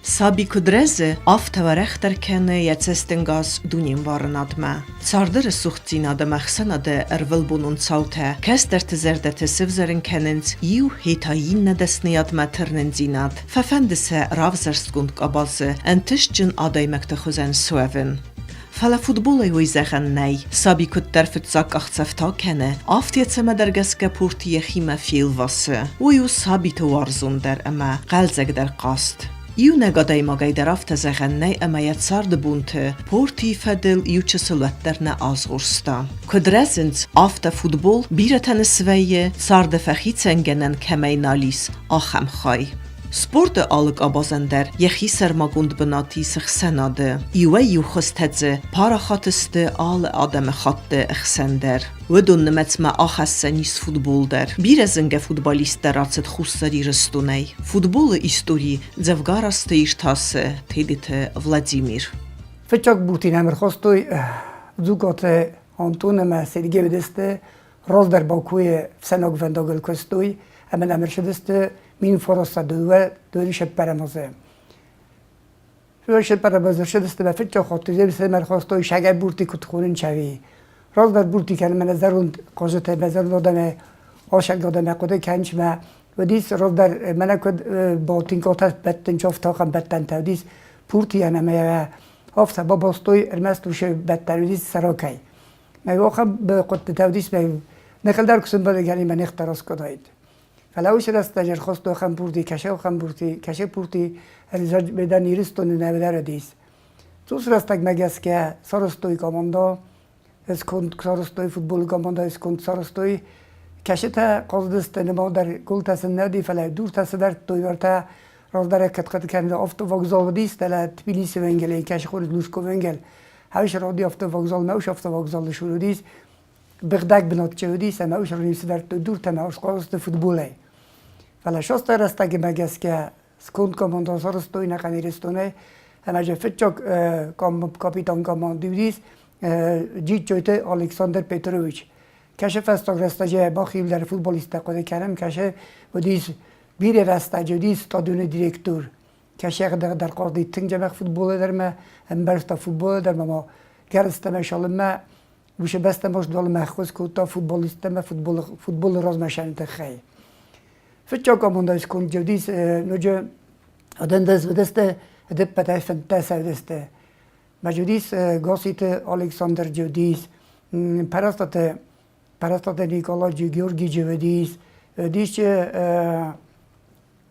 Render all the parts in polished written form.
Саби куыд рӕзы, афтӕ уӕрӕхдӕр кӕны йӕ цӕстӕнгас дунембарынадмӕ. Царды рӕсугъддзинад ӕмӕ ӕхсӕнады ӕрвылбонон цаутӕ кӕстӕрты зӕрдӕты сӕвзӕрын кӕнынц иу йе та иннӕ дӕсныйадмӕ тырнындзинад, фӕфӕнды сӕ равзӕрстгонд къабазы ӕнтыстджын адӕймӕгты хуызӕн суӕвын. Фӕлӕ футболӕй уый зӕгъӕн нӕй. Саби куыддӕр фыццаг къахдзӕфтӕ кӕны, афтӕ цӕмӕдӕр гӕсгӕ пурти йӕхимӕ фелвасы. Уый у сабиты уарзондӕр ӕмӕ хъӕлдзӕгдӕр хъазт. Иунӕг адӕймагӕй дӕр афтӕ зӕгъӕн нӕй ӕмӕ йӕ царды бонты портийы фӕдыл иу чысыл уӕддӕр нӕ азгъорста. Куыд рӕзынц, афтӕ футбол бирӕтӕн свӕййы, царды фӕхицӕнгӕнӕн кӕмӕй нал ис, ахӕм хай. Спорты алы къабазӕн дӕр йӕхи сӕрмагонд бынат ис ӕхсӕнады. Иуӕй-иу хуызтӕ дзы парахат сты алы адӕмыхатты хсӕн дӕр. Уыдон нымӕцмӕ ахӕссӕн ис футбол дӕр. Бирӕ зынгӕ футболисттӕ рацыд Хуссар Ирыстонӕй. Футболы истори дзӕвгар азты иртасы Тедеты Владимир. Фыццаг Бутин ӕрхастой Дзугаты Антон ӕмӕ Сергей уыдысты раздӕр Бакуйы ӕфсӕнвӕндагыл куыстой ӕмӕ нӕм ӕрцыдысты 1902 дыууӕ азы. Фősebb ӕрцыдысты мӕ фыццаг хатт Иерусалиммӕ ӕрхастой сагӕй бурти куыд хонын чави. Раздӕр бурти кӕнын мӕнӕ зӕронд хъазытӕй мӕ зӕронд адӕмӕй асӕг адӕмӕй хъуыды кӕныс мӕ уыдис раздӕр мӕнӕ куыд балтинкотӕ бӕттын чофтахъӕн бӕттӕнтӕ уыдис пуртийӕн ӕмӕ йӕ афтӕ бабастой ӕрмӕст уышы бӕттӕн уыдис сӕракӕй. Мӕ ахӕм хъуыдтытӕ уыдис мӕ нӕхӕлдар куы сымбӕлы кӕнин мӕ нихтӕ раскодтаид. Фӕлӕ уыцы рӕстӕджы ӕрхастой ахӕм пурти, кӕсӕ ахӕм пурти, кӕсӕ пурти Бедан Ирыстоны нӕ уыдис. Цъус рӕстӕгмӕ гӕсгӕ сарӕзтой командӕ, сконд сарӕзтой футболы командӕ, сконд сарӕзтой. Кӕсытӕ хъазыдысты нымаддӕр голтӕ сын нӕ уыди, фӕлӕ дуртӕ сӕвӕрдтой уӕртӕ раздӕр кӕд кӕнын автовокзал уыдис, фӕлӕ Тбилисы венгелӕй кӕсы хорз Лужко венгел. Хӕс ради автовокзал, нӕ автовокзалы сур уыдис. Быгъдӕг бынат чи уыдис ӕмӕ уый сӕргъ сӕвӕрдтой дуртӕ ӕмӕ схъазыдысты футболӕй. Фӕлӕ состы рӕстӕгимӕ гӕсгӕ сконд командӕ сарӕзтой ӕнӕхъӕн Ирыстонӕй ӕмӕ же фыццаг капитан команды уыдис Джиджджойты Александр Петрович. Кӕсы фӕстаг рӕстӕджы бахиуылдӕр футболисттӕ хъуыды кӕнӕм, кӕсы уыдис бирӕ рӕстӕджы уыдис стадионы директор. Кӕсӕг дӕр хъазыди тынг дзӕбӕх футболы дӕр мӕ ӕмбӕрста футболы дӕр ма гӕрзтӕ шалынмӕ уыцы бӕстӕ Мосдолмӕ ӕххуыс кодта футболисттӕ футболы, футболы размӕсӕны тыххӕй. Фыццаг командӕйы сконд уыдис ноджы ӕдӕндӕс уыдысты, ӕдӕппӕтӕй 15 уыдысты. Уыдис Госиты Александр уыдис, Пӕрӕстаты Пӕрӕстаты Николай Георгий уыдис, уыдис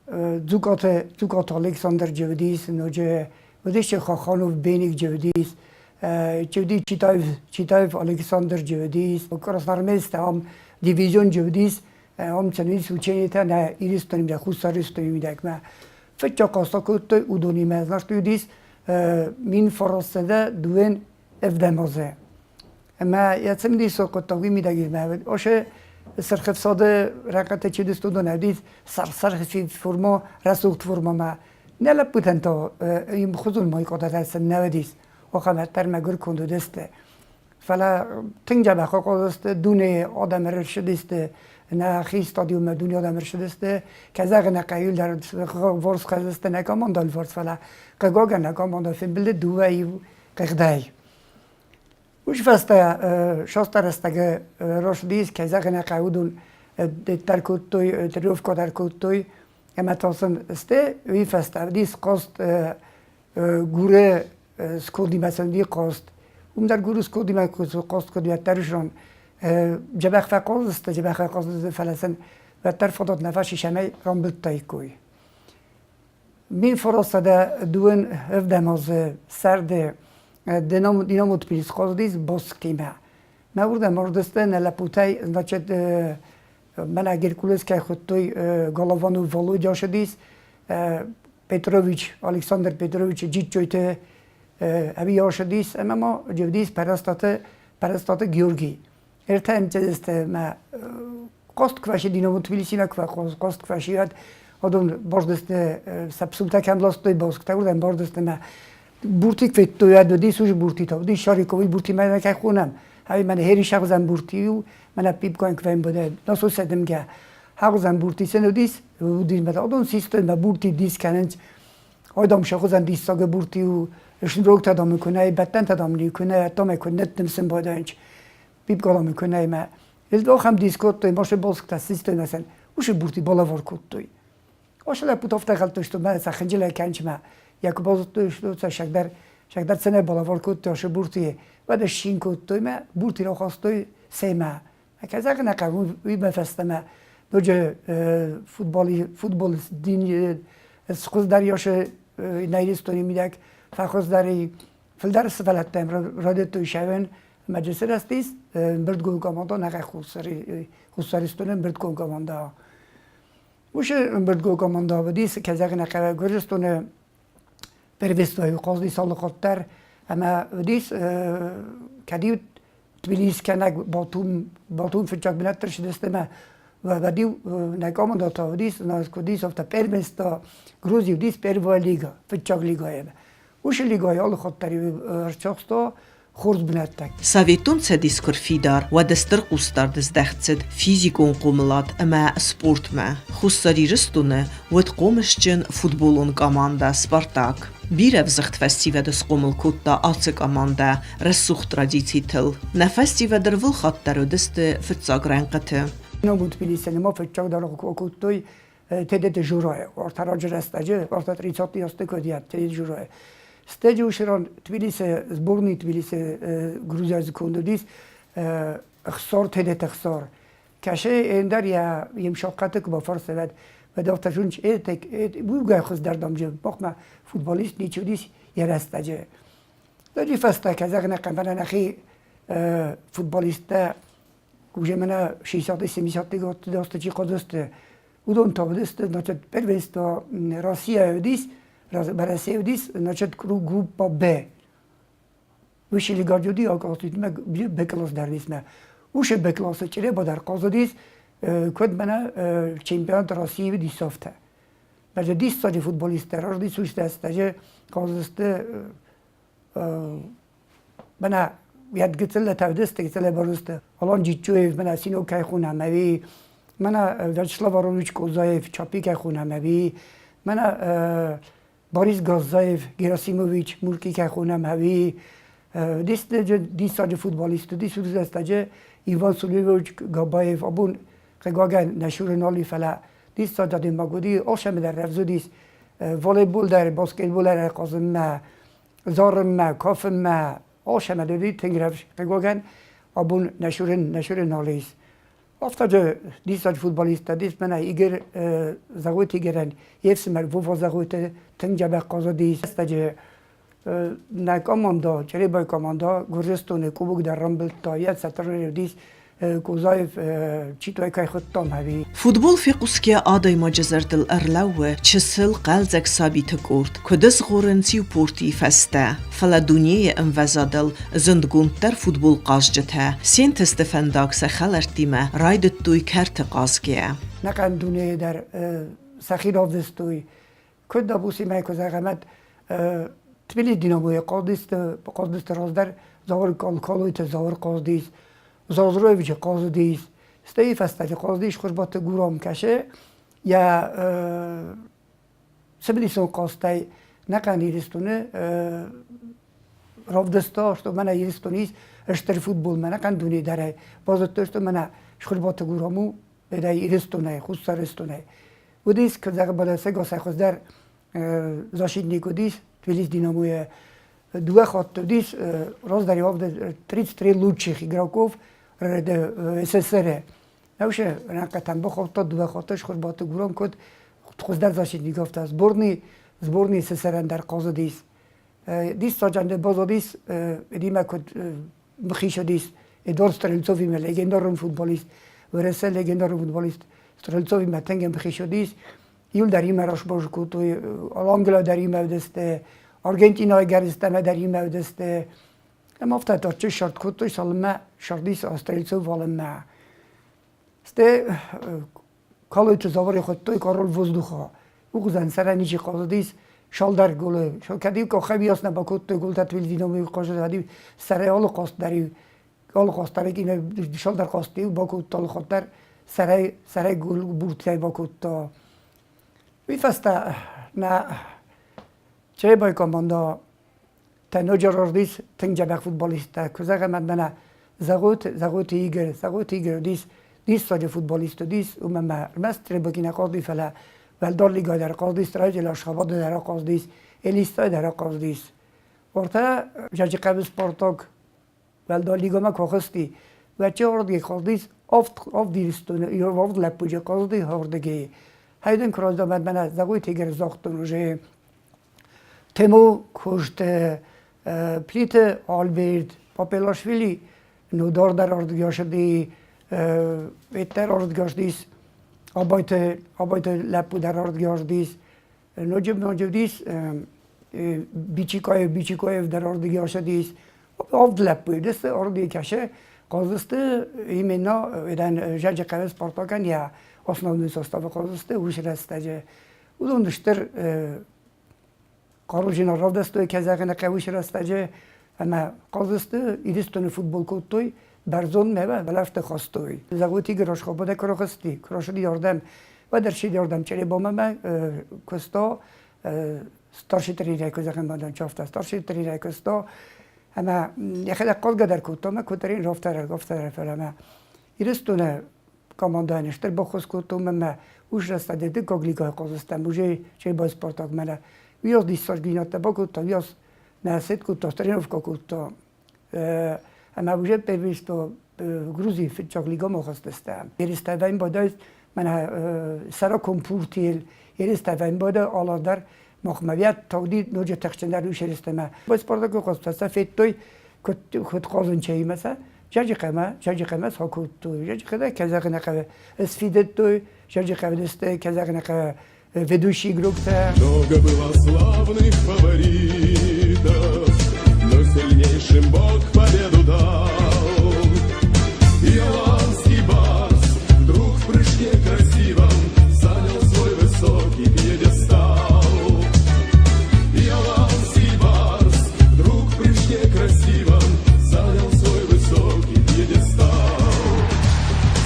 Дзукъаты, Дзукъаты Александр уыдис, ноджы уыдис Хаханов Беник уыдис, уыди Читаев, Читаев Александр уыдис, красноармейцтӕ ам дивизион уыдис, ам цӕуынц ученитӕ нӕ Ирыстонимӕ, Хуссар Ирыстоны мидӕгмӕ. Фыццаг хъаста кодтой уыдонимӕ, значит, уыдис 1902 ӕвдӕм азы. Ӕмӕ йӕ цымыдисон хъуыддаг уый мидӕг ис мӕ ошы Сырхыфсады рӕнхъыты чи уыдысты, уыдон уыдис сырх форма, рӕсугъд формӕмӕ. Нӕ лӕппутӕн та хуызон майкъотӕ сын нӕ уыдис, ахӕм ӕддӕр мӕгуыр конд уыдысты. Фӕлӕ тынг дзӕбӕх ахъазыдысты, дунейы адӕм ӕрцыдысты, нӕхи стадионмӕ дунейы адӕм ӕрцыдысты. Кӕй зӕгъын ӕй хъӕуы, дӕр варс хъазыдысты нӕ командӕйы фарс, фӕлӕ хъыгагӕн нӕ командӕ фембылды дыууӕ-иу хъыгъдӕй. Уый фӕстӕ шоста рӕстӕгы росдис, кӕй зӕгъын ӕй хъӕуы, уыдон дӕр кодтой, тренировкӕ дӕр кодтой ӕмӕ та сын сты. Уый фӕстӕ уыдис хъазт Гуры скодимӕ сын уыди хъазт. Уым дӕр Гуры скодимӕ хъазт куыд уӕддӕр зон. Дзӕбӕх фӕхъазыдысты, дзӕбӕх фӕхъазыдысты, фӕлӕ сын уӕддӕр фадат нӕ фӕцис ӕмӕ рамбылдтаиккой. 1902 ӕвдӕм азы сӕрды Динамо Тбилис хъазыдис Боскимӕ. Мӕ уырдӕм ӕрдысты нӕ лӕппутӕй, значит, мӕнӕ Геркулес кӕй хуыдтой, Голованов Володя ссыдис, Петрович, Александр Петрович Джиджджойты ӕви ссыдис ӕмӕ ма уыдис Пӕрӕстаты, Пӕрӕстаты Георгий. Ӕртӕ ӕмцӕдисты мӕ Кост кваши Динамо Тбилисимӕ кост кваши одон бождысты сапсулта кӕм ластой боскта урдӕм бождысты мӕ бурти федтой ӕд уыдис уж буртитӕ уыдис Шариковый бурти мӕ кӕй хонӕм ай мӕнӕ хери шагъзан бурти мӕнӕ пипкоен квен буде насосе дымгӕ хагъзан бурти сен уыдис уыдис мӕ одон систой мӕ бурти дис кӕнынц. Айдам шахузан диссагы буртиу шнрогтадам кунай баттантадам ли кунай атоме куннеттим симбоданч бибгалам кунай ма Илдохам дискоттой моше болскта системасен уши бурти болавор куттой. Ошла путовта халтушто ма сахинжиле канчма якубозту шлуца шагдар шагдар цене болавор куттой оши бурти вада шин куттой ма бурти рохостой сема. Казак на каву вибафастама доje футболи футбол дин схуз дарьоше найристони мидак фахоз дари филдар сфалаттем радето шавен маҷлиси растис бирдгон команда наqa хусаристони бирдгон команда уше бирдгон команда будис казак наqa Гуржистони первенство қозди солиқоттар ама будис кадив Тбилис канак Батум Батум фичак билаттыр шидестема вадив на команда тавдис на кудис офта первенство Грузии дис первая лига фичак лига уше лига олиқоттари рчохсто хорз бынӕттӕ. Советон Цӕдис куы рфидар, уӕд стыр хъусдард здӕхт цыд физикон хъомылад ӕмӕ спортмӕ. Хуссар Ирыстоны уыд хъомысджын футболон командӕ «Спартак». Бирӕ ӕвзыгъд фӕсивӕды схъомыл кодта ацы командӕ рӕсугъд традицитыл. Нӕ фӕсивӕд ӕрвылхатт дӕр уыдысты фыццаг рӕнхъыты. Ног Тбилисы нымӕ фыццагдӕр кодтой Тедеты Журайы ортараджы рӕстӕджы, орта 30 азты кодиат Тедеты Журайы. Стеджы уширон Тбилисы, сборный Тбилисы Грузияйы конд уыдис хсор Тедеты хсор. Кӕсы ӕндӕр йӕ емшохъаты куы бафӕрсӕвӕд, уӕд жунч этек бугай хуыздӕрдӕмджы бохмӕ футболист ничи уыдис йӕ рӕстӕджы. Ноджы фӕстӕ кӕзӕгъ нӕ хъӕмбӕлӕн нӕхи футболисттӕ уже мӕнӕ 60-70-ты годты досты чи хъуыдысты, уыдон та уыдысты, значит, первенство Россия уыдис, Россия уыдис, значит, группа Б. Высший лига уыди, акъоситмӕ Б класс дӕр уыдис. Уышы Б классы чъиреба дӕр хъазыдис, куыд мӕнӕ чемпионат России уыдис афтӕ. Даже диссаджы футболисттӕ раздис уыцы хъазыдысты мӕнӕ йӕд гыццыл тавдысты, гыццыл барысты. Алан Джиччуев, мӕнӕ Сино кӕй хонӕм ӕви, мӕнӕ Вячеслав Аронович Козаев, Чапи кӕй хонӕм ӕви, мӕнӕ Борис Газзаев, Герасимович, Мурки кӕй хонӕм ӕви, диссаджы футболист, диссаджы Иван Сулевич Габаев, абон хъыгагӕн нӕ шуры нал и, фӕлӕ диссаджы адӕймаг уыди, алцӕмӕ дӕр рӕвдз уыдис, волейбол дӕр, баскетбол дӕр хъазынмӕ, зарынмӕ, кафынмӕ, алцӕмӕ дӕр уыди тынг рӕвдз. Хъыгагӕн, абон нӕ шуры нал ис. Афтӕ диссаджы футболисттӕ дис мӕнӕ Игорь Зӕгъойты Игорӕн йе фсымӕр Вова Зӕгъойты тынг дзӕбӕх хъазыдис. Рӕстӕджы нӕ командӕ, Чъребайы командӕ Гуырдзыстоны кубок дӕр рамбылдта, йӕ цӕттӕ уыдис Козаев Читой кӕй хуыдтам ӕви. Футбол фехъусгӕ адӕймаджы зӕрдыл ӕрлӕууы чысыл хъӕлдзӕг сабиты къорд, куыд згъорынц иу портийы фӕстӕ. Фӕлӕ дунейы ӕмвӕзадыл зындгонддӕр футболхъазджытӕ се нтысты фӕндаг сӕ хӕлӕрттимӕ райдыдтой кӕрты хъазгӕ. Нӕхъӕн дунейы дӕр сӕхи равдыстой. Куыд абусимӕ куы зӕгъӕм, Тбилиси Динамойы хъазыдысты раздӕр Зауыр Колойты Зауыр хъазыдис, Зазроевичы хъазыдис, стӕй фӕстаджы хъазыдис Хуызбаты Гурам кӕсы йӕ цымыдисон хъазтӕй нӕхъӕн Ирыстоны равдыста, что мӕнӕ Ирыстон ис стыр футбол, мӕнӕ хъӕн дуне дӕр базыдтой, что мӕнӕ Схуырбаты Гурам у Ирыстонӕй, Хуссар Ирыстонӕй. Уыдис, куыд зӕгъы Баласӕг, хуыздӕр защитник уыдис, Тбилис Динамойы дыууӕ хатты уыдис раздӕр 33 лучших игроков СССР. Науше рӕнхъытӕм бахаудта дыууӕ хатты Схуырбаты Гурам куыд хуыздӕр защитниковтӕ сборный сборный СССР-ӕн дӕр хъазыдис. Диссаджы базадис, эдимӕ куыд бхисадис Эдуард Стрельцовимӕ легендарон футболист, Уӕрӕсе легендарон футболист Стрельцовимӕ тынг ӕмхисадис. Иу дӕр имӕ расбоз кодтой, Англа дӕр имӕ уыдысты, Аргентинайы гӕрзтӕмӕ дӕр имӕ уыдысты. Ӕмӕ афтӕ таччы сӕрд кодтой, цалынмӕ сӕрдис Стрельцов валынмӕ. Стӕй Калойты заводы хуыдтой король воздуха. Угъдзӕн сӕрӕн ничи хъазыдис, шалдар голы. Кӕд-иу къохӕй нӕ бакодтой голтӕ Твильдиновы хъазыд, уӕд-иу сӕрӕй алы хъазт дӕр-иу алы хъазт дӕр шалдар хъазт-иу бакодта алы хатт дӕр сӕрӕй сӕрӕй гол буртӕй бакодта. Уый фӕстӕ нӕ Чъребайы команда та ноджы рождис тынг дзӕбӕх футболисттӕ. Куы зӕгъӕм, мӕнӕ Зӕгъут, Зӕгъуты Игорь, Зӕгъуты Игорь уыдис диссаджы футболист уыдис, уымӕн ӕмӕ ӕрмӕст Требокина хъазыди, фӕлӕ уӕлдӕр лигӕйы дӕр хъазыдис, Раджы Ашхабады дӕр ахъазыдис, Элистайы дӕр ахъазыдис. Ортӕ Джаджихъӕуы Спартак уӕлдӕр лигӕмӕ куы ахызти, уӕд чи ардыгӕй хъазыдис, авд Ирыстоны, авд лӕппуджы хъазыди ардыгӕй. Хайдын куы раздӕр мӕнӕ Зӕгъойты Игорь загътон уже Тему куыст Плиты Альберт Папелашвили нудордӕр ардыгӕсыди, ветдӕр ардыгӕсдис, Абайты, Абайты лӕппу дӕр ардыгӕсдис, ноджы ноджы уыдис Бичикаев, Бичикаев дӕр ардыгӕсыдис. Авд лӕппу уыдысты ардыгӕй кӕсы, хъазыдысты именно ведӕн Жаджихъӕуы Спартакӕн йӕ основной составы хъазыдысты уыцы рӕстӕджы. Уыдон стыр хъаруджын равдӕстой кӕзӕгъыны хъӕуы рӕстӕджы ӕмӕ хъазысты Ирыстоны футбол кодтой, бӕрзондмӕ бӕлӕсты хастой. Зӕгъут, Игорь Ашхабада куы рахызти, куы рацыди ардӕм, уӕд ӕрцыди ардӕм Чъребомӕ куыста старший тренерӕй куы зӕгъӕм, чафта старший тренерӕй куыста ӕмӕ йӕхӕдӕг хъазгӕ дӕр кодта ӕмӕ куыд тренер, афтӕ фӕлӕ ӕмӕ Ирыстоны командӕйӕн стыр баххуыс кодтон ӕмӕ ус рӕстӕджы дыккаг лигӕйы хъазыстӕм уже Чъребайы Спартак мӕнӕ уыйас диссагдзинӕдтӕ бакодта, уыйас нӕ сет кодта, тренировкӕ кодта. Ӕмӕ уже первенство Грузийы фыццаг лигӕмӕ хызтыстӕм. Ерыстӕ вӕймбадӕй мӕнӕ сӕракон пуртийыл ерыстӕ вӕймбадӕ аладар махмӕ тагъди ноджы тыхджындӕр ус ерыстӕмӕ. Спартакы хъазтӕ федтой, куыд хъазын чаимӕ сӕ Джаджихъӕмӕ, Джаджихъӕмӕ схокодтой. Джаджихъӕмӕ кӕзӕгъынӕ сфидыдтой, Джаджихъӕвдысты кӕзӕгъынӕ ведущий игроктӕ. Много было славных фаворитов, но сильнейшим Бог победу дал. И Аланский барс вдруг в прыжке красивом занял свой высокий пьедестал. И Аланский барс вдруг в прыжке красивом занял свой высокий пьедестал.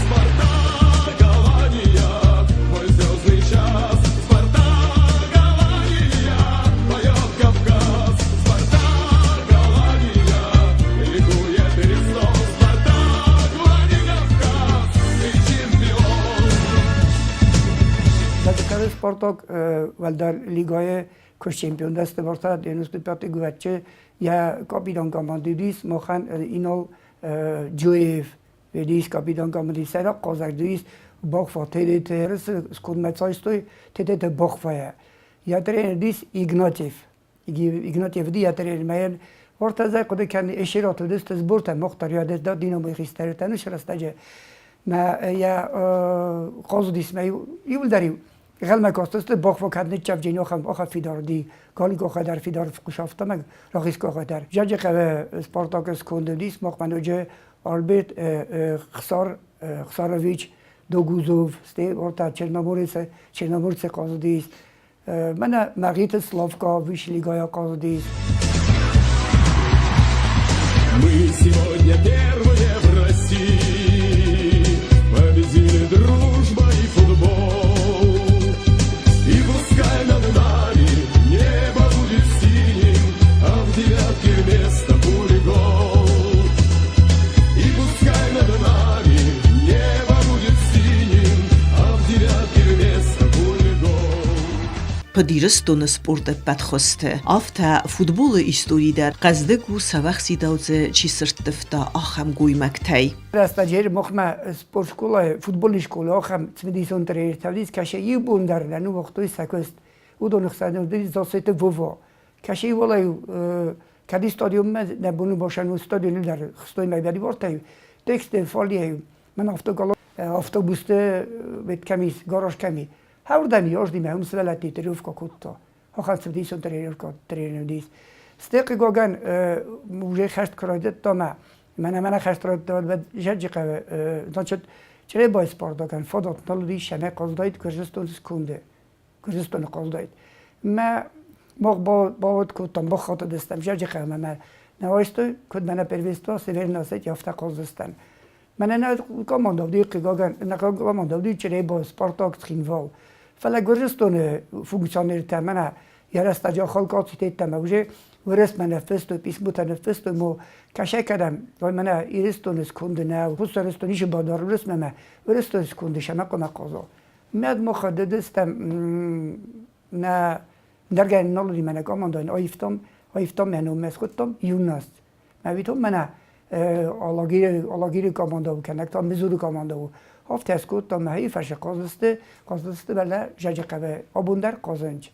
Спартак, Алания, твой звездный час. Спартак, Алания, поет Кавказ. Спартак, Алания, ликует Иристон. Спартак, Владикавказ, ты чемпион. Джаджихъӕуы Спартак уӕлдӕр лигӕйы куы чемпион дӕсты варта 95 гуӕтчы йӕ капитан команды уыдис махӕн Инал Джоев уыдис капитан команды сӕйраг хъазӕг уыдис Бахва ТДТ скондмӕ цайстой ТДТ Бахвайӕ. Йӕ тренер уыдис Игнатьев. Игнатьев уыди йӕ тренер мӕйӕн Ортӕ зӕй хъуыды кӕны эшерот уыдысты сбортӕ Мохтар йӕ Динамойы хистӕртӕ ну рӕстӕджы мӕ йӕ хъазыдис мӕ иуылдӕр-иу Гъелмӕ кастысты бахва кӕд ныццӕвджын ахӕм ахӕм фидар уыди, галиу къухӕй дӕр фидар хъусӕфтӕ ӕмӕ рахиз къухӕй дӕр. Джаджихъӕуы Спартакы сконды уыдис махмӕ ноджы Альберт Хсар Хсарович Догузов, стӕй ортӕ Черноморцы Черноморцы хъазыдис. Мӕнӕ Мӕгъиты Славка Вышелигайӕ хъазыдис. Мы сегодня первые в России победили дружба и футбол. И пускай над нами небо будет синим, а в девятке вместо пули гол. И пускай над нами небо будет синим, а в девятке вместо пули гол. Куыд Ирыстоны спорт ӕппӕт хуызты, афтӕ футболы истори дӕр хъӕздыг у сӕуӕхсидау дзы чи сырдтывта, ахӕм гоймӕгтӕй. Рӕстӕджы махмӕ спортшколайы, футболы скъола ахӕм цымыдисон тренертӕ уыдис, кӕсӕ иу бон дӕр нӕ ныууагътой сӕ куыст. Уыдоны хсӕн уыдис Зассеты Вова. Кӕсӕ иуӕлӕй кӕд стадионмӕ нӕ боны босӕн у стадионы дӕр хызтой мӕ бӕдивортӕй, тексты фалийӕ мӕн автобусты ведь кӕм ис, гараж кӕм и. Хӕрдӕм ёждимӕ уым сывӕллӕтты тренировкӕ кодта. Ахӕм цымыдисон тренировкӕ тренер уыдис. Стӕй хъыгагӕн уже хӕст куы райдыдта мӕ мӕнӕ мӕнӕ хӕст райдыдта, уӕд Зӕрджихъӕуы, значит, Чъребайы Спартакӕн фадат нал уыдис, ӕмӕ хъазыдаид Гуырдзыстоны сконды. Гуырдзыстоны хъазыдаид. Мӕ мах бавод кодтам, бахатыдыстӕм Зӕрджихъӕумӕ мӕ нӕ айстой, куыд мӕнӕ первенство Северный Осетия, афтӕ хъаздзыстӕм. Мӕнӕ нӕ командӕ уыди, хъыгагӕн, нӕ командӕ уыди Чъребо, Спартак, Цхинвал. Фӕлӕ Гуырдзыстоны функционертӕ мӕнӕ Ярӕстӕджы Ахалкаци тедтӕм уже Уырысмӕ ныффыстой, писмотӕ ныффыстой, мо кӕсай кӕдӕм, ой мӕнӕ Ирыстоны сконды нӕ, Хуссар Ирыстон исы бадар Уырысмӕ мӕ, Ирыстоны сконды сӕмӕ хъуамӕ хъаза. Мӕд мохы дыдыстӕм нӕ дӕргӕ нал уыди мӕнӕ командӕйӕн аивтам, аивтам мӕ ном мӕ схуыдтам Юность. Мӕ витом мӕнӕ Алагиры, Алагиры команда у, кӕнӕ та Мызуры команда у. Афтӕ скодтам, мӕхи фӕрсы хъазыдысты, хъазыдысты бӕллӕ Жаджыхъӕуы, абон дӕр хъазынч.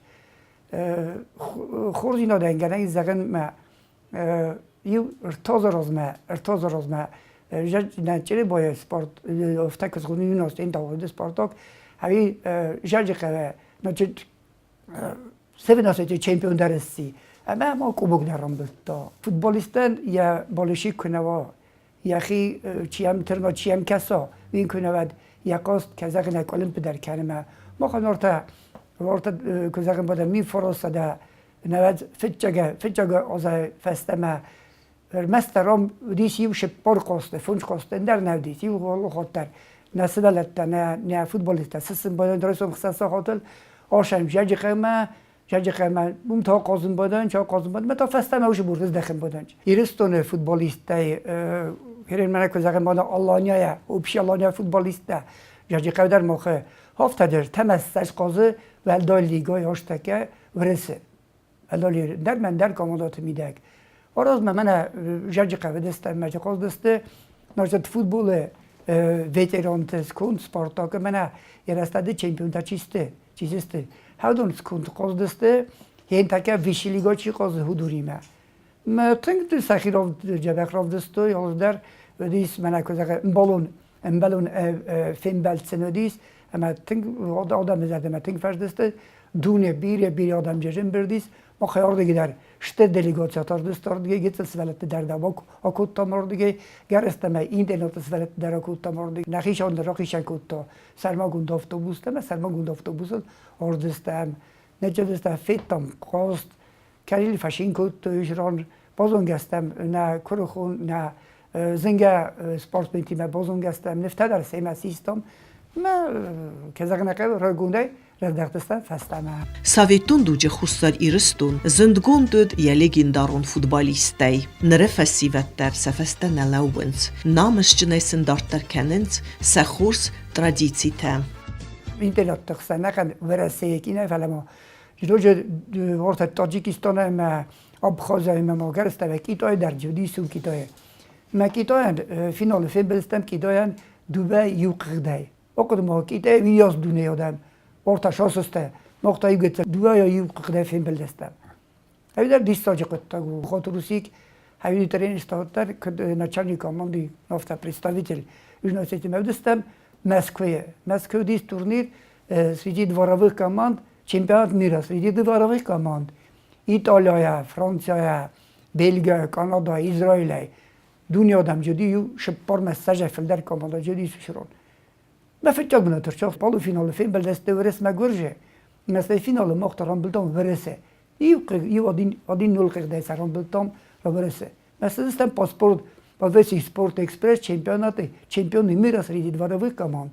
Хорздзинадӕн гӕнӕн зӕгъын мӕ иу ӕртӕ размӕ, ӕртӕ размӕ Чъребайы спорт, афтӕ куы схуыны юность Спартак, ӕви Жаджыхъӕуы, значит, севенасети чемпион дӕр сси. Ӕмӕ ма кубок дӕр рамбылдта. Футболистӕн йӕ балыши куы нӕ уа, йӕхи чи йӕм тырна, чи йӕм кӕса, уый куы нӕ уӕд йӕ хъазт, кӕй зӕгъын ӕй, къуылымпы дӕр кӕны мӕ. Махӕн ортӕ, ортӕ, куы зӕгъын бадӕ, 1900 нӕуӕдз фыццагӕ, фыццаг азӕй фӕстӕмӕ ӕрмӕстдӕр ам уыдис иу цыппор хъазты, фондз хъазты, ӕндӕр нӕ уыдис, иу хатт дӕр нӕ сывӕллӕттӕ, нӕ, нӕ футболисттӕ сысын бадӕн райсом хсӕн сахатыл, асӕм Зӕджыхъӕумӕ, Зӕджыхъӕумӕ уым та хъазын бадӕн, ча хъазын бадӕн, та фӕстӕмӕ уыцы бурты здӕхын бадӕн. Ирыстоны футболисттӕй Херен мӕнӕ куы зӕгъын бадӕн Аланияйӕ, общий Алания футболисттӕ Зӕджыхъӕу дӕр махы афтӕдӕр тӕмӕссӕг хъазы уӕлдай лигӕйы азтӕккӕ Уырысы. Уӕлдай дӕр мӕн дӕр командӕты мидӕг. Аразмӕ мӕнӕ Зӕджыхъӕуы дыстӕм мӕ хъаздысты, значит, футболы ветеранты сконд Спартакы мӕнӕ ерӕстады чемпионтӕ чи сты, чи сты. Хӕдон сконд хъаздысты, ентака высший лига чи хъазы худуримӕ. Мӕ тынг сӕхи дзӕбӕх равдыстой, алцыдӕр уыдис, мӕнӕ куы зӕгъы, ӕмбӕлон, ӕмбӕлон фембӕлд сын уыдис, ӕмӕ тынг адӕмы зӕрдӕмӕ тынг фӕздысты. Дуне бирӕ бирӕ адӕм ӕрӕмбырд ис, махӕй ардыгӕй дӕр стыр делегаци атардысты ардыгӕй, гыццыл сывӕллӕтты дӕр дӕр акодтам ардыгӕй, гӕрӕстӕмӕ интернаты сывӕллӕтты дӕр акодтам ардыгӕй. Нӕхицӕн дӕр рахицӕн кодта сӕрмагонд автобустӕ ӕмӕ сӕрмагонд автобусыл ардыстӕм. Нӕ федтам хъазт, Кӕрил фӕцин кодтой ран базонгӕ стӕм нӕ куырыхон, нӕ зынгӕ спортсментимӕ базонгӕ стӕм, нывтӕ дӕр семӕ систам. Мӕ, кӕй зӕгъын ӕй хъӕуы, райгондӕй раздӕхтыстӕм фӕстӕмӕ. Советон дуджы Хуссар Ирыстон зындгонд уыд йӕ легендарон футболисттӕй. Ныры фӕсивӕд дӕр сӕ фӕстӕ нӕ лӕууынц, намысджынӕй сын дарддӕр кӕнынц сӕ хорз традицитӕ. Интернетты хсӕн ӕнӕхъӕн Уӕрӕсейы кино, фӕлӕ ма Ноджы ортӕ Таджикистан ӕмӕ Абхаз ӕмӕ ма гӕрзтӕ Китайы дӕр уыдис Китайы. Мӕ Китайӕн финалы фембӕлдыстӕм Китайӕн дыууӕ иу хъыгдӕй. Окъуыды ма Китай уыйас дунейы адӕм ортӕ сасыстӕ, мах та иу дыууӕйӕ иу хъыгдӕй фембӕлдыстӕм. Ӕви диссаджы хъуыддаг у. Хотрусик, ӕви тренер дӕр, куыд начальник команды, афтӕ представитель Южной Осетии уыдыстӕм Мӕскуыйы. Мӕскуы уыдис турнир среди дворовых команд чемпионат мира среди дворовых команд Италияйӕ, Францияйӕ, Бельгияйӕ, Канадӕйӕ, Израилӕй. Дуне адӕм джуди иу цыппар ссӕдзӕй фылдӕр командӕ джуди сусрон. Мӕ фыццаг бынат ӕрцахст полуфиналы фембӕлдысты Уӕрӕсмӕ Гуырдзы. Мӕ финалы мах та рамбылдтам Уӕрӕсе. Иу иу один один нул хъыгдӕй сӕ рамбылдтам Уӕрӕсе. Мӕ цыдыстӕм по спорт, по весь спорт экспресс чемпионаты, чемпионы мира среди дворовых команд.